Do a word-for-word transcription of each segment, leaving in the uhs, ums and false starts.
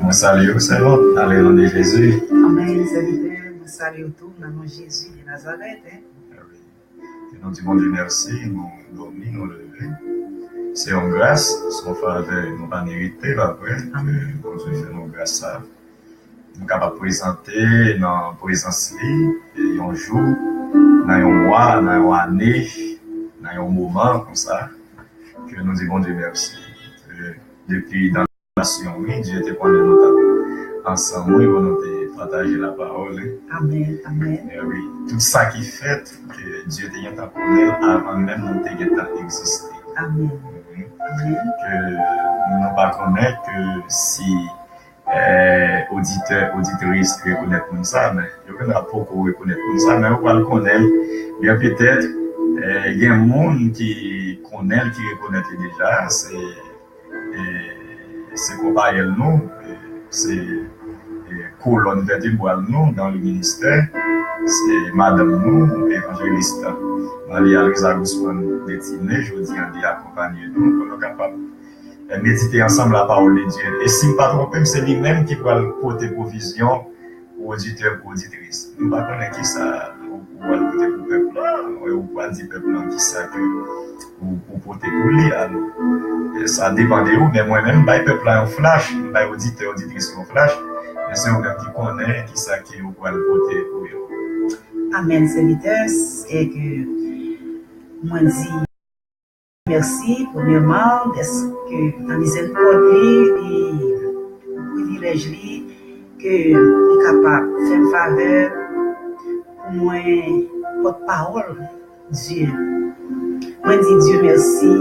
Mwen salye w, sèvant, nan le non de Jezi. Amèn, sèvitè. Mwen salye w tou nan non Jezi de Nazarèt. Ke nou di Bondye mèsi, nou dòmi, nou leve. Se yon gras, se yon favè, nou pa merite, pa vre? Ke Bondye fè nou gras sa. Nou kapab prezante nan prezans li, e yon jou, nan yon mwa, nan yon ane, nan yon moman konsa, ke nou di Bondye mèsi. E depi dan nasyon, wi, Dye te konnen nou t ap ansanm, wi, pou nou te pataje lapawòl, wi. Amèn, amèn. E wi, tout sa ki fèt, ke Dye te gentan konnen l avan menm nou te gentan egziste. Amèn. Amèn. Ke nou pa konnen ke si eh, oditè, oditris rekonèt moun sa, men yo genlè poko rekonèt moun sa, men yo pral konnen l. Byen petèt, eh, gen moun ki konnen l, ki rekonèt li deja, se eh, se konpayèl nou, eh, se eh, kolòn vètebral nou dans le ministère, se madanm nou, evanjelis Maria Luisa Guzman Detiné, jodi a, li akonpanye nou pou nou kapab eh, medite ansanm lapawòl de Dye. E si m pa twonpe m, se li menm ki pral pote pwovizyon pou oditè, pou oditris. Nou pa konnen kisa ou pral pote pou pèp la, ou pral di pèp la kisa ke ou, ou pote pou li. Alò, eh, sa depann de ou, men mwen menm, m bay pèp la yon flach, m bay oditè, oditris yon flach, men se ou menm ki konnen kisa ke ou pral pote pou yo. Amèn, sèvitè, e ke mwen di mèsi, premyèman, dèske nan mizèrikòd li, li privilèj li, ke li kapab fè m favè pou mwen pòtpawòl Dye. Mwen di Dye mèsi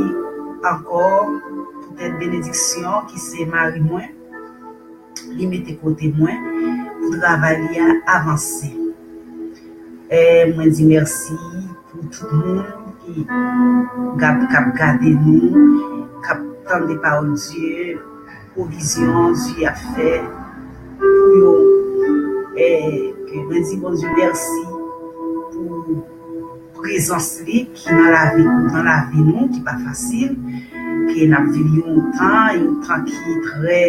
ankò poutèt benediksyon ki se mari mwen, li mete kote mwen pou travay li a avanse. E mwen di mèsi pou tout moun ki gad, k ap gade nou, k ap tande pawòl Dye, pwovizyon Dye ap fè pou yo. E ke mwen di Bondye mèsi pou prezans li ki nan lavi, nan lavi nou, ki pa fasil, ke n ap viv yon tan, yon tan ki trè,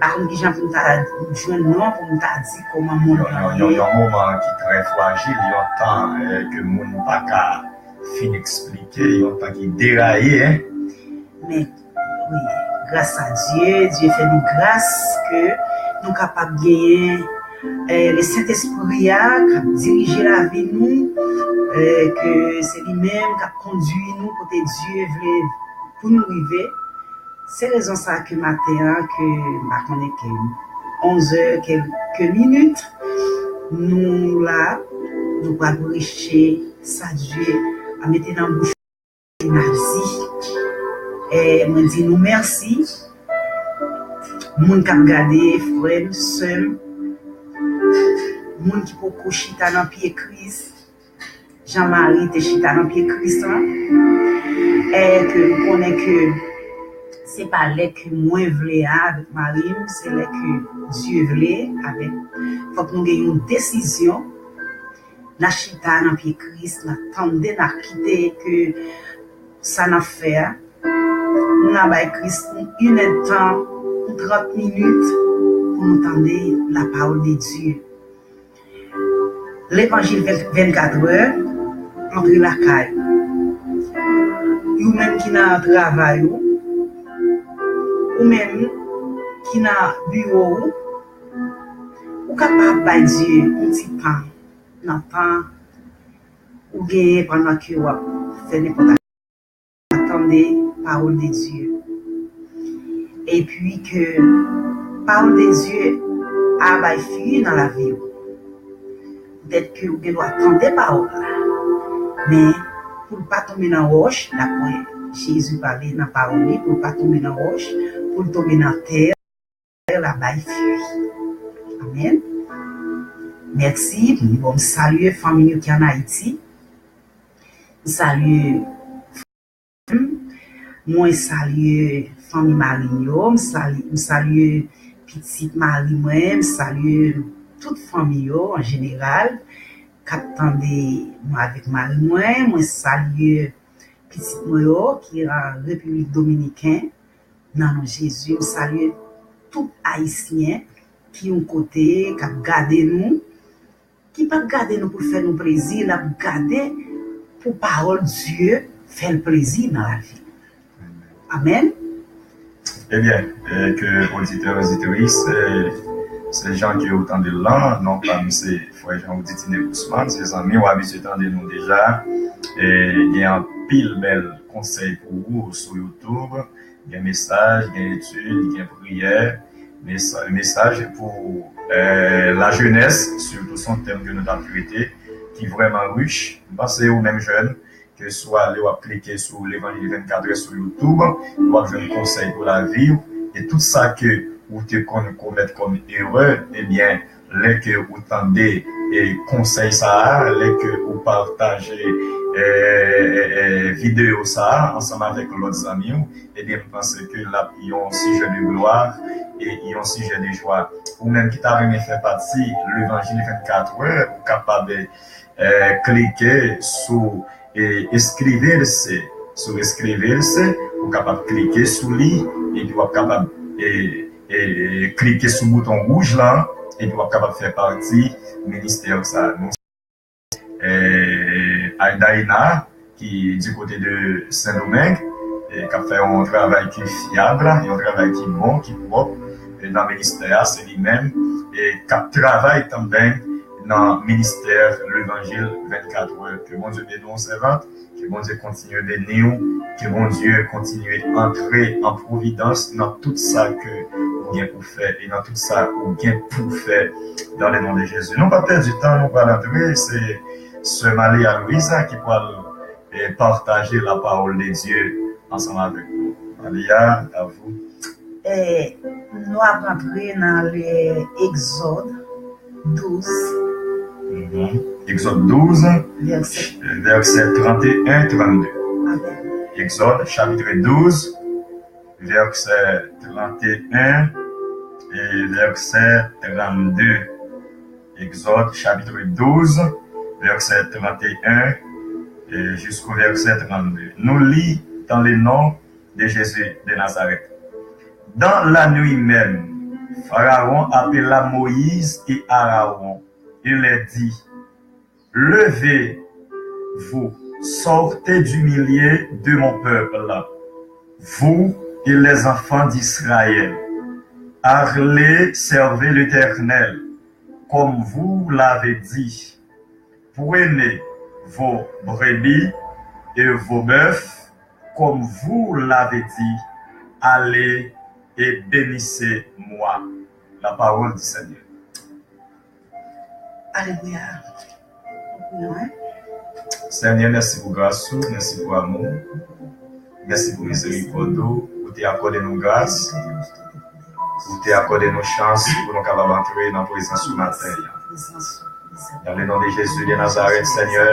pa konn kijan pou m ta jwenn non, pou m ta di kòman mond lan Yon, ye. Yon moman ki trè frajil, yon tan eh, ke moun pa ka fin eksplike, yon tan ki deraye, en. Men, wi, gras a Dye, Dye fè nou gras ke nou kapab genyen eh, le Sentespri a k ap dirije lavi nou, eh, ke se li menm k ap kondui nou kote Dye vle pou nou rive. Se rezon sa ke maten an, ke m pa konnen ke onzè kèlke minit, nou la, nou pral preche sa Dye a mete nan bouch. Mèsi. E mwen di nou mèsi. Moun k ap gade, frè m, sè m, moun ki poko chita nan pye Kris, jan Mari te chita nan pye Kris lan, e ke m konnen ke se pa lè ke mwen vle a avèk mari m, se lè ke Dye vle avèk, fòk nou gen yon desizyon. N a chita nan pye Kris, n a tande, n a kite ke sa n ap fè a. Nou n a bay Kris yon inèdtan, yon trant minit pou nou tande lapawòl de Dye. Levanjil vennkatrè, antre lakay ou. Ou menm ki nan travay ou, ou menm ki nan biwo ou, ou kapab bay Dye yon ti tan nan tan ou genyen pandan ke w ap fè nenpòt aksyon, tande pawòl de Dye. Epi ke pawòl de Dye a bay fwi nan lavi w. Petèt ke ou gen dwa tande pawòl la, men pou l pa tonbe nan wòch, dapre Jezi pale nan pawòl li, pou l pa tonbe nan wòch, pou l tonbe nan tè, la bay fwi. Amèn. Mèsi. Bon, m salye fanmi yo ki ann Ayiti. M salye fanmi m. Mwen salye fanmi mari m yo. M salye, m salye pitit mari mwen. M salye tout fanmi yo an jeneral k ap tande mwen avèk mari mwen. Mwen salye pitit mwen yo ki an Repiblik Dominiken. Nan non Jezi, m salye tout Ayisyen ki yon kote, k ap gade nou, ki p ap gade nou pou fè nou plezi, l ap gade pou pawòl Dye fè l plezi nan lavi. Amèn. Ebyen, ke oditè, oditris, se jan ke ou tande l lan, non pa m se frè Jean Auditine Gusman, se zanmi w abitye tande nou deja. Gen anpil bèl konsèy pou ou sou YouTube. Gen mesaj, gen etid, gen priyè, mesaj pou lajenès, sitou se yon tèm ke nou t ap trete ki vrèman rich. M panse ou menm jèn, ke si w ale w ap klike sou Levanjil vennkat è sou YouTube, w ap jwenn konsèy pou lavi w, e tout sa ke ou te konn komèt kòm erè, ebyen, lè ke ou tande konsèy sa a, lè ke ou pataje videyo sa a ansanm avèk lòt zanmi w, ebyen, m panse ke l ap yon sijè de glwa e yon sijè de jwa. Ou menm ki ta renmen fè pati Levanjil vennkat è, ou kapab klike sou inscribirse. Sou inscribirse, ou kapab klike sou li, epi w ap kapab klike sou bouton wouj lan, epi w ap kapab fè pati ministè sa a. Aldaïna, ki di kote de Sendomeng, k ap fè yon travay ki fyab, yon travay ki bon, ki pwòp nan ministè a. Se li menm k ap travay tanbeng nan ministè Levanjil vennkat è. Ke Bondye beni w, sèvant. Ke Bondye kontinye beni w. Ke Bondye kontinye antre an pwovidans nan tout sa ke ou gen pou fè e nan tout sa ou gen pou fè dans le nom de Jésus. Nou pa pèdi tan, nou pral antre. Se sè Malia Louisa ki pral pataje la parole de Dieu ansanm avèk nou. Malia, a vous. Nou ap antre nan le Egzòd douz. Egzòd douz, vèsè trannteyen, trannde. Egzòd, chapitre douz, vèsè trannteyen e vèsè trannde. Egzòd, chapitre douz, vèsè trannteyen e jusqu'au verset trannde. Nou li dans le nom de Jésus de Nazareth. Dans la nuit même, Pharaon appela Moïse et Aaron et leur dit, levez-vous, sortez du milieu de mon peuple, vous et les enfants d'Israël. Allez servir l'Éternel, comme vous l'avez dit. Prenez vos brebis et vos bœufs, comme vous l'avez dit. Allez et bénissez-moi. La parole du Seigneur. Alelouya. Senyè, mèsi pou gras ou, mèsi pou amou, mèsi pou mizerikòd ou. Ou te akòde nou gras, ou te akòde nou chans pou nou kapab antre nan prezans ou maten an. Dans le nom de Jésus de Nazareth, Senyè,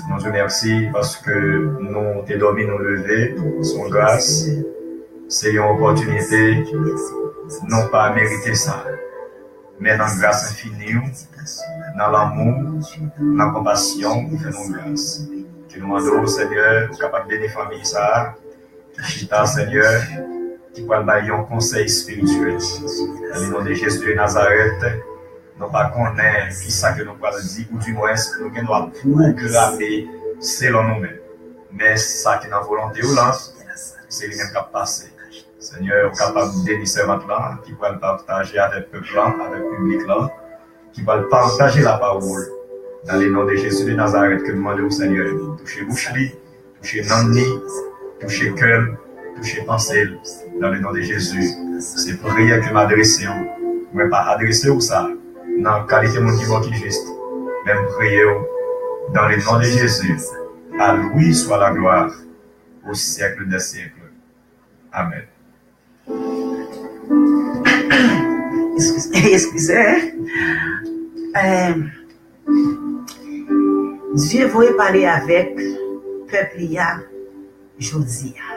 nou di w mèsi paske nou te dòmi, nou leve, se yon gras, se yon opòtinite, nou pa merite sa. Men nan gras enfini w, nan lanmou w, nan konpasyon w, ou fè nou gras. Ke nou mande w, Senyè, ou kapab beni fanmi sa a, ki chita, Senyè, ki pral bay yon konsèy espirityèl. Nan le non de Jezi de Nazarèt, nou pa konnen kisa ke nou pral di, oudimwens, nou gen dwa pwograme selon nou menm. Men sa ki nan volonte w lan, se li menm k ap pase. Senyè, ou kapab beni sèvant lan ki pral pataje avèk pèp lan, avèk piblik lan, ki pral pataje lapawòl. Nan le non de Jezi de Nazarèt, ke nou mande w, Senyè, touche bouch li, touche nanm li, touche kè l, touche panse l. Nan le non de Jezi, se priyè ke m adrese w. Mwen pa adrese w sa nan kalite moun ki bon, ki jis, men m priye w, dans le nom de Jésus, à lui soit la gloire au siècle des siècles. Amèn. Eskize, eskize. Dye voye pale avèk pèp li a jodi a.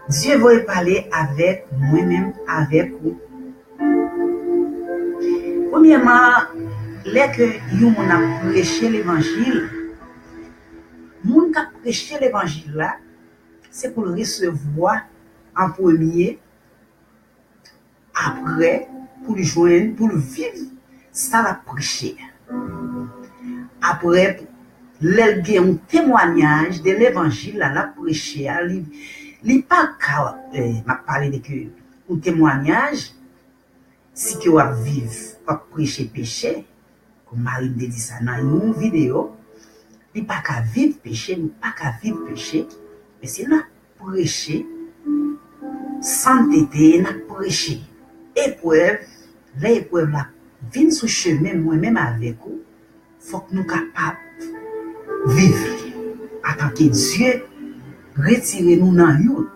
Dye voye pale avèk mwen menm, avèk ou. Premyèman, lè ke yon moun ap preche levanjil, moun k ap preche levanjil la, se pou l resevwa an premye, apre, pou l jwenn, pou l viv sa l ap preche a. Apre, lè l gen yon temwayaj de levanjil la, l ap preche a, li, li pa ka, eh, m ap pale de ke yon temwayaj, si ke w ap viv, w ap preche peche, kòm Marie te di sa nan yon videyo, li pa ka viv peche, nou pa ka viv peche, men si n ap preche, santete, n ap preche eprèv, lè eprèv la vin sou chemen mwen menm avèk ou, fòk nou kapab viv li. Antanke Dye, retire nou nan youn.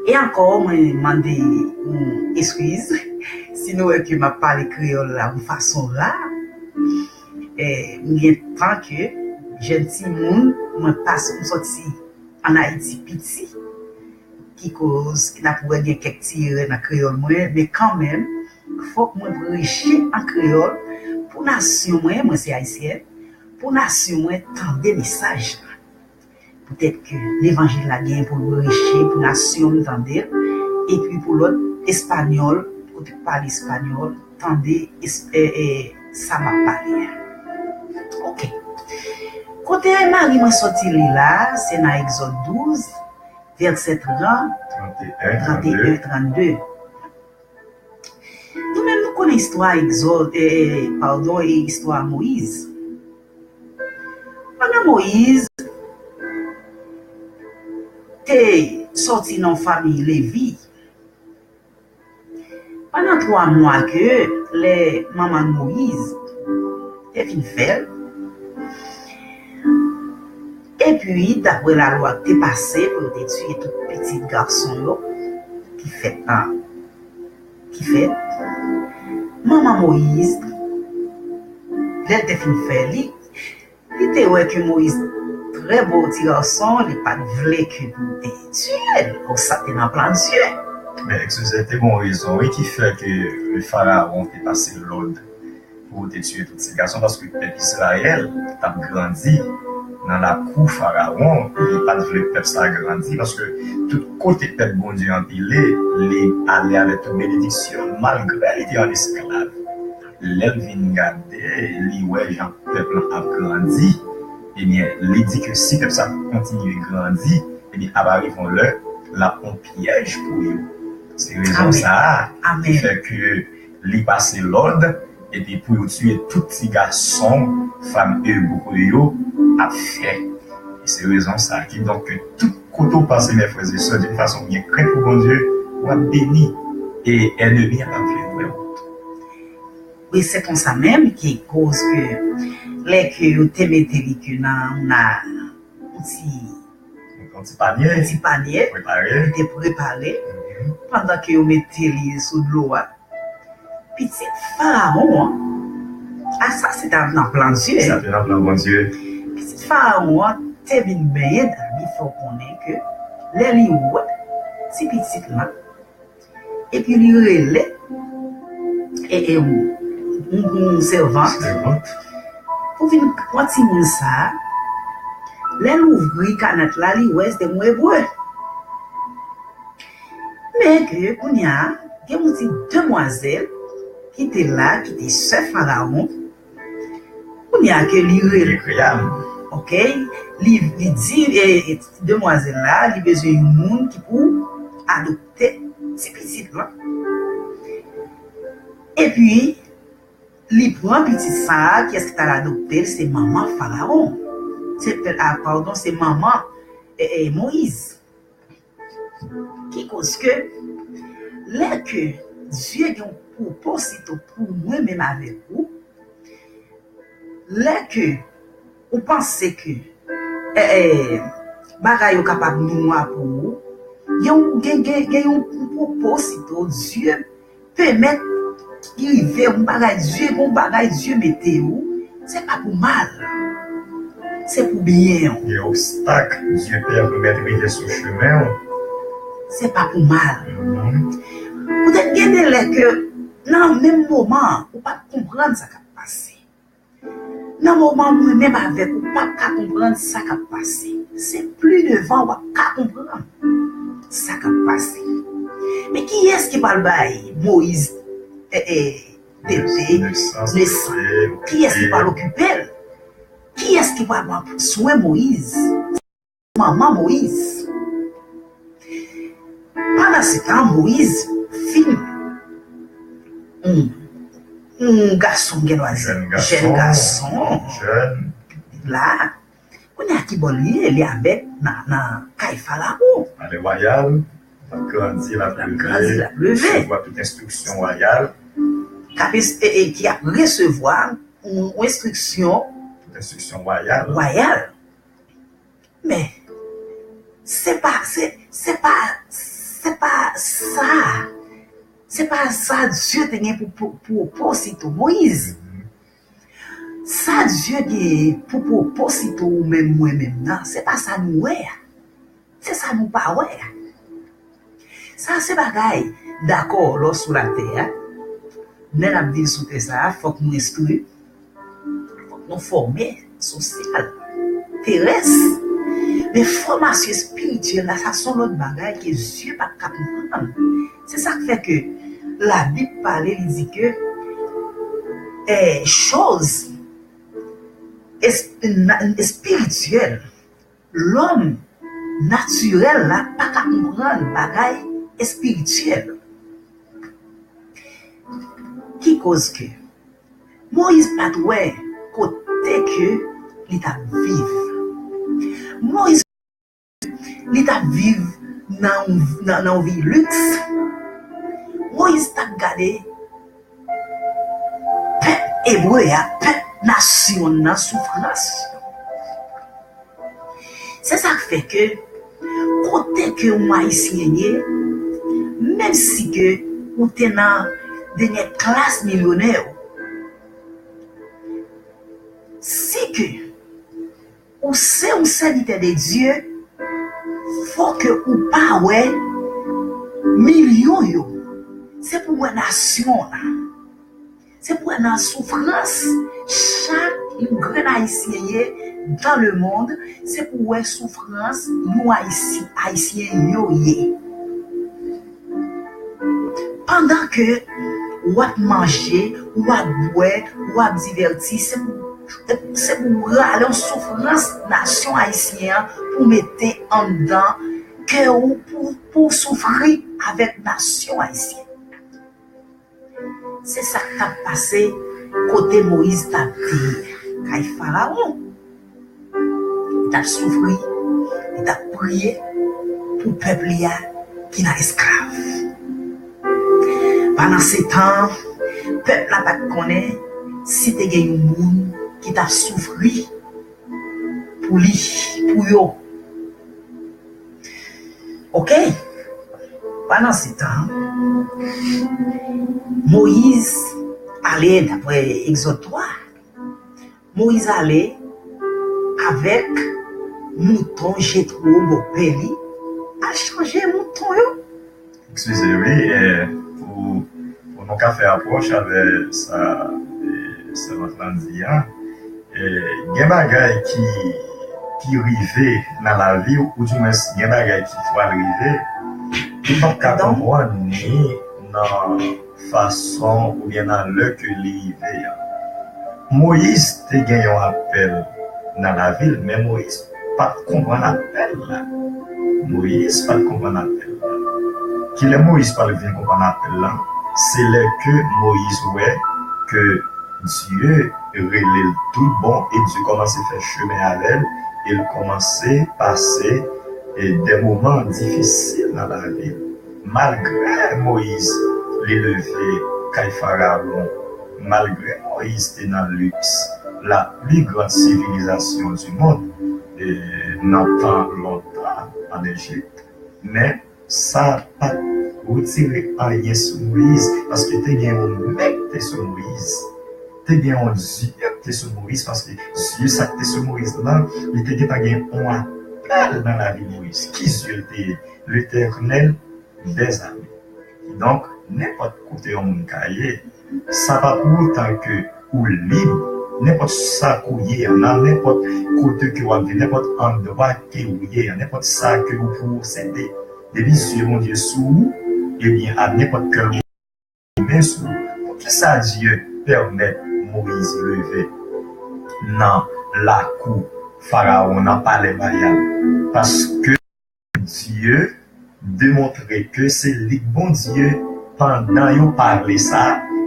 E ankò, mwen mande yon eskiz si nou wè ke m ap pale kreyòl la yon fason ra. Eh, m gen tan ke jèn timoun, mwen pase, m sòti ann Ayiti piti, ki koz n ap wè gen kèk ti erè nan kreyòl mwen, men kanmenm, fòk mwen preche an kreyòl pou nasyon mwen, mwen se ayisyèn, pou nasyon mwen tande mesaj la. Poutèt ke levanjil la genyen pou l preche, pou nasyon m tande l, epi pou lòt espanyòl, kote k pale espanyòl, tande es- e, e, sa m ap pale a. Oke. Kote Mari mwen sòti li la, se nan Egzòd douz, vèsè trant, tranteyen, trannde. Nou menm, nou konnen istwa Egzòd, e, e, padon, e istwa Moyiz. Pandan Moyiz te sòti nan fanmi Levi, pandan twa mwa ke lè manman Moyiz te fin fè l, epi, daprè lalwa ki te pase pou yo te tiye tout pitit gason yo ki fèt nan, ki fèt, manman Moyiz, lè l te fin fè li, li te wè ke Moyiz trè bo ti gason, li pa t vle ke pou te tiye l, o sa te nan plan Dye. Men, eskize, te gon rezon, wi, ki fè ke Farawon te pase lòd pou te tiye tout ti gason, paske pèp Izrayèl t ap grandi nan lakou Farawon, e li pa t vle pèp sa grandi, paske tout kote pèp Bondye anpile, li ale avèk tout benediksyon, malgre li te an esklav. Lè l vin gade, li wè jan pèp lan ap grandi, ebyen, li di ke si pèp sa kontinye grandi, ebyen, ap arive yon lè, l ap yon pyèj pou yo. Se rezon sa a ki fè ke li pase lòd, epi pou yo tiye tout ti gason fanm ebre yo ap fè. E se rezon sa a ki donk ke tout kote w pase, mes frères et sœurs, d'une façon byen krent pou Bondye, w ap beni. E ènmi an p ap vle wè w. Wi, se konsa menm ki koz ke lè ke yo te mete li ke nan, nan yon ti, yon ti panye, yon ti panye, prepare, li te prepare, pandan ke yo mete li sou dlo a, pitit Farawon an, a sa se ta nan plan Dye. Sa te nan plan Bondye. Pitit Farawon an te vin benyen dan li, fè w konnen ke lè li wè ti pitit lan, epi li rele, e, e, yon, yon, yon sèvant, sèvant, pou vin pran timoun sa a. Lè l ouvri kanèt la, li wè se te yon ebre. Men ke kounye a, gen yon ti demwazèl ki te la, ki te sè Farawon. Kounye a ke li rele. Li rele. Ok, li, li di, e, e, demwazèl la, li bezwen yon moun ki pou adopte ti pitit lan. Epi, li pran pitit sa a, kiyès ki t al adopte l, se manman Farawon. Se, a, padon, se manman, e, e, Moyiz. Ki koz ke lè ke Dye gen yon pwopo sito pou mwen menm avèk ou, lè ke ou panse ke, e, e, bagay yo kapab noua pou ou, gen, gen, gen, gen yon pwopo sito Dye pèmèt ki rive yon bagay Dye, yon bagay Dye mete ou, se pa pou mal. Se pou byen w. Gen obstak Dye pèmèt rive sou chemen w. Se pa pou mal. Mhm. Poutèt gen de lè ke nan menm moman an, ou pa t konprann sa k ap pase. Nan moman mwen menm avèk ou p ap ka konprann sa k ap pase. Se pli devan w ap ka konprann sa k ap pase. Men kiyès ki pral bay Moyiz, eh, eh, tete, nesans? Kiyès ki pral okipe l? Kiyès ki pral pran swen Moyiz? Manman Moyiz. Pandan se tan, Moyiz fin yon, yon gason, gen dwa di, jèn gason. La, kounye a ki bò l ye? Li avèk nan, nan kay Farawon. Palè wayal, l ap grandi, l ap leve, resevwa tout enstriksyon wayal. K ap es-, e, e, ki ap resevwa yon, yon enstriksyon wayal. Men, se pa, se, se pa, se pa sa. Se pa sa Dye te gen pou, pou, pou pwopoze Moyiz. Sa Dye gen pou pwopoze ou menm, mwen menm nan, se pa sa nou wè a. Se sa nou pa wè a. Sa se bagay, dakò, lè w sou latè a, lè n ap viv sou tè sa a, fòk nou enstwi, fòk nou fòme, sosyal, terès. Men fòmasyon espirityèl la, sa se yon lòt bagay ke zye pa t ka konprann. Se sa k fè ke Labib pale, li di ke, eh, choz es-, na-, espirityèl, lòm natirèl la pa ka konprann bagay espirityèl. Ki koz ke Moyiz pa t wè kote ke li t ap viv. Moyiz, li t ap viv nan, nan, nan yon vi liks. Moyiz t ap gade pèp ebre a, pèp nasyon nan soufrans. Se sa k fè ke kote ke yon Ayisyen ye, menm si ke ou te nan dènyè klas milyonè, si ke ou se yon sèvitè de Dye, fò ke ou pa wè milyon yo. Se pou wè nasyon an. Se pou wè nan soufrans chak yon grenn Ayisyen ye dans le monde, se pou wè soufrans yon Ayisi-, Ayisyen yo ye. Pandan ke w ap manje, w ap bwè, w ap divèti, se pou, se pou rale yon soufrans nasyon ayisyen an pou mete anndan kè w pou, pou w soufri avèk nasyon ayisyen. Se sa k t ap pase kote Moyiz t ap te ye, kay Farawon. Li t ap soufri, li t ap priye pou pèp li a ki nan esklav. Pandan se tan, pèp la pa t konnen si te gen yon moun ki t ap soufri pou li, pou yo. Oke? Pandan se tan, Moyiz ale, daprè Egzòd twa, Moyiz ale avèk mouton Jetwo, bòpè li, al chanje mouton yo. Eskize, wi, eh, pou, pou nou ka fè apwòch avè sa, eh, sèvant lan di a, eh, gen bagay ki, ki rive nan lavi w, oudimwens gen bagay ki pral rive, ou p ap ka konprann ni nan fason oubyen nan lè ke li rive a. Moyiz te gen yon apèl nan lavi l, men Moyiz pa t konprann apèl la. Moyiz pa t konprann apèl la. Kilè Moyiz pral vin konprann apèl la? Se lè ke Moyiz wè ke Dye rele l toutbon e Dye kòmanse fè chemen avè l e l kòmanse pase, e, de moman difisil nan lavi l. Malgre Moyiz li leve kay Farawon, malgre Moyiz te nan liks, la pli grand sivilizasyon di mond, e, nan tan lontan ann Ejip, men sa pa t retire anyen sou Moyiz, paske te gen yon men k te sou Moyiz. Te gen yon Dye k te sou Moyiz, paske Dye sa k te sou Moyiz lan, li te gentan gen yon apèl nan lavi Moyiz. Ki Dye l te ye? Letènèl dèzame. Kidonk, nenpòt kote yon moun ka ye, sa pa pou otan ke ou lib Nenpòt sa ke w ye a, nan nenpòt kote ke w ap viv, nenpòt andwa ke w ye a, nenpòt sa ke w posede, depi zye Bondye sou ou, ebyen, a nenpòt kè l men sou ou. Poukisa Dye pèmèt Moyiz leve nan lakou Farawon, nan palè Bayal? Paske Dye demontre ke se li k Bondye pandan yo pa vle sa,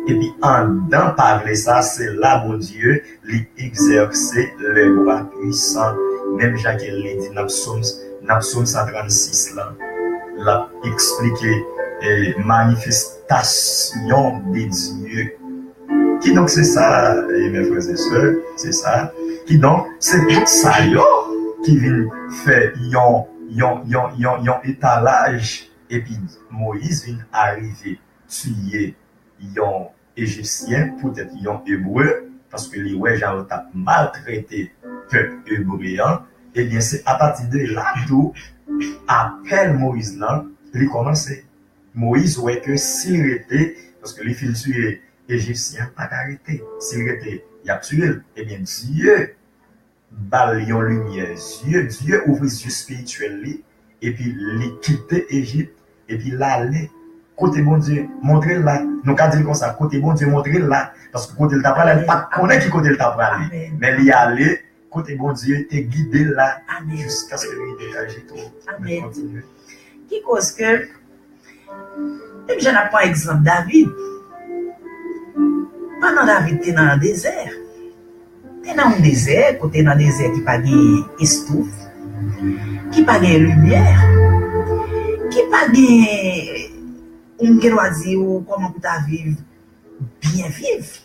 epi andan pa vle sa, se la Bondye li egzèse le bra pwisan, menm jan ke li di nan Psaume, nan Psaume cent trente-six lan, l ap eksplike eh, manifestasyon de Dye. Kidonk, se sa, eh, mes frères et sœurs, se sa. Kidonk, se tout sa yo ki vin fè yon, yon, yon, yon, yon etalaj, epi Moyiz vin arive tiye yon Ejipsyen, poutèt yon Ebre, paske li wè jan yo t ap maltrete pèp ebre an, ebyen, se apati de la tou, apèl Moyiz lan, li kòmanse. Moyiz wè ke si l rete, paske li fin tiye Ejipsyen an, pa ka rete. Si l rete, y ap tiye l. Ebyen, Dye ba l yon limyè zye, Dye ouvri zye espirityèl li, epi li kite Ejip, epi l ale kote Bondye montre l la. Nou ka di l konsa, kote Bondye montre l la. Paske kote l ta prale, li pa t konnen ki kote l ta prale. Men li ale kote Bondye te gide l la, jiskaske li rive Ejip. Kontinye. Ki koz ke, menm jan n ap pran egzanp David, pandan David te nan dezè, te nan yon dezè, kote nan dezè ki pa gen estouf, ki pa gen limyè, ki pa gen, ou gen dwa di ou kòman pou ta viv, byen viv.